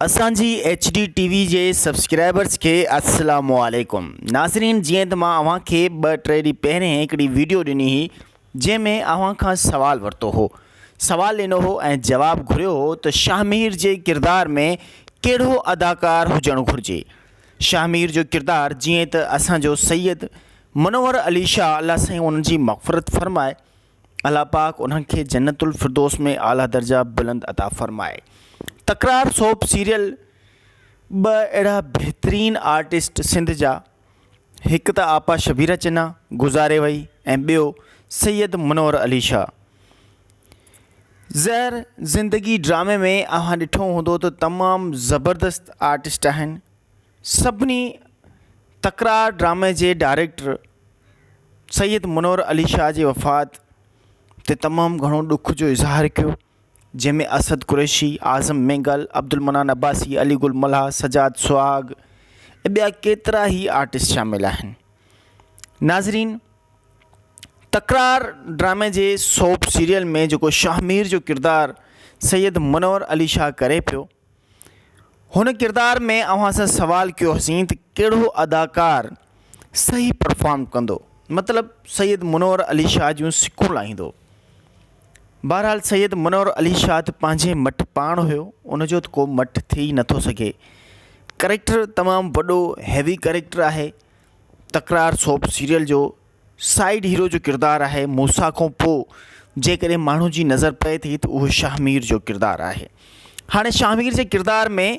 اسان جي H D T V جي سبسڪرائبرس کي السلام عليڪم ناظرين جيئن ته مان اوهان کي ٻه ٽي ڏينهن پهرين هڪڙي ويڊيو ڏني هئي جنهن ۾ اوهان کان سوال ورتو هو سوال ڏنو هو ۽ جواب گهريو هو ته شاهمير جي ڪردار ۾ ڪهڙو اداڪار هجڻ گهرجي شاهمير جو ڪردار جيئن ته اسان جو سيد منور علي شاهه الله سائين انهن جي مغفرت فرمائي الله پاڪ انهن کي جنت الفردوس ۾ اعليٰ درجا بلند عطا فرمائي. تڪرار سوپ سيريل ٻه اهڙا بهترين آرٽسٽ سنڌ جا هڪ ته آپا شبيره چنا گذاري وئي ۽ ٻيو سيد منور علي شاهه. زهر زندگي ڊرامي ۾ اوهان ڏٺو هوندو ته تمام زبردست آرٽسٽ آهن سڀني تڪرار ڊرامي جي ڊائريڪٽر سيد منور علي شاهه جي وفات تي تمام گهڻو ڏک جو اظهار ڪيو جنهن ۾ اسد قريشي، اعظم مينگل، عبدالمنان عباسي، علي گل ملاح، سجاد سهاڳ ۽ ٻيا ڪيترا ئي آرٽسٽ شامل آهن. ناظرين تڪرار ڊرامي جي سوپ سيريل ۾ جيڪو شاهمير جو ڪردار سيد منور علي شاهه ڪري پيو هن ڪردار ۾ اوهان سان سوال ڪيو هوسين ته ڪهڙو اداڪار صحيح پرفارم ڪندو مطلب سيد منور علي شاهه جون سڪون لاهيندو. بهرحال سيد منور علي شاهه ته پنهنجي مٽ پاڻ هيو ان جو ته ڪو مٽ ٿي ئي نٿو سگهي. ڪريڪٽر تمام وڏو هيوي ڪريڪٽر آهي تڪرار سوپ سيريل جو سائيڊ هيرو جو ڪردار آهي موسيٰ کان پوء جيڪڏهن ماڻهو جي نظر پئي ٿي ته اهو شاهمير جو ڪردار آهي هاڻي شاهمير جي ڪردار ۾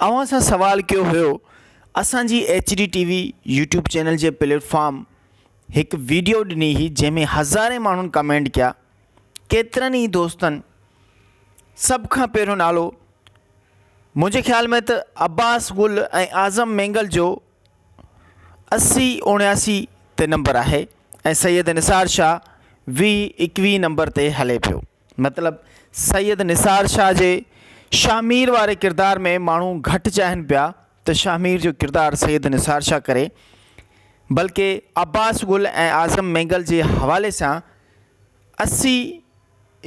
اوهان سان سوال ڪيو هيو اسان جي H D T V YouTube channel جي پليٽ فارم هڪ ويڊيو ڏني هئي جنهن ۾ هزارين ماڻهن ڪمينٽ ڪيا ڪيترن ئي دوستن سڀ کان پهريون نالو منهنجي خيال ۾ ته عباس گل ۽ اعظم مينگل جو 80 79 تي نمبر آهي ۽ سيد نثار شاهه 20 21 نمبر تي هلي پيو مطلب سيد نثار شاهه جي شاهمير واري ڪردار ۾ ماڻهو گهٽ چاهين پيا ته شاهمير جو ڪردار سيد نثار شاهه ڪري بلڪه عباس گل ۽ اعظم مينگل جي حوالي سان 80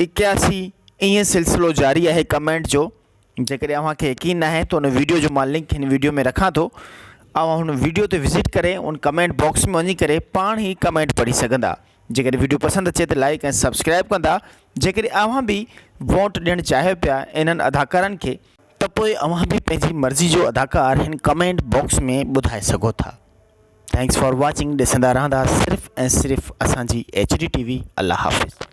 81 ائين سلسلو جاري آهي ڪمينٽ جو جيڪڏهن اوهان کي يقين ناهي ته ان ويڊيو جو مان لنڪ هن ويڊيو ۾ رکان ٿو اوهان هن ويڊيو تي وزٽ ڪري ان ڪمينٽ باڪس ۾ وڃي ڪري پاڻ ئي ڪمينٽ پڙهي سگهندا جيڪڏهن ويڊيو پسند اچي ته لائڪ ۽ سبسڪرائب ڪندا جيڪڏهن اوهان به ووٽ ڏيڻ چاهيو پيا انهن اداڪارن کي ته پوء اوهان به پنهنجي مرضي جو اداڪار هن ڪمينٽ باڪس ۾ ٻڌائي سگهو ٿا thanks for watching ڏسندا رهندا صرف ۽ صرف اسان جي ايڇ ڊي ٽي وي الله حافظ.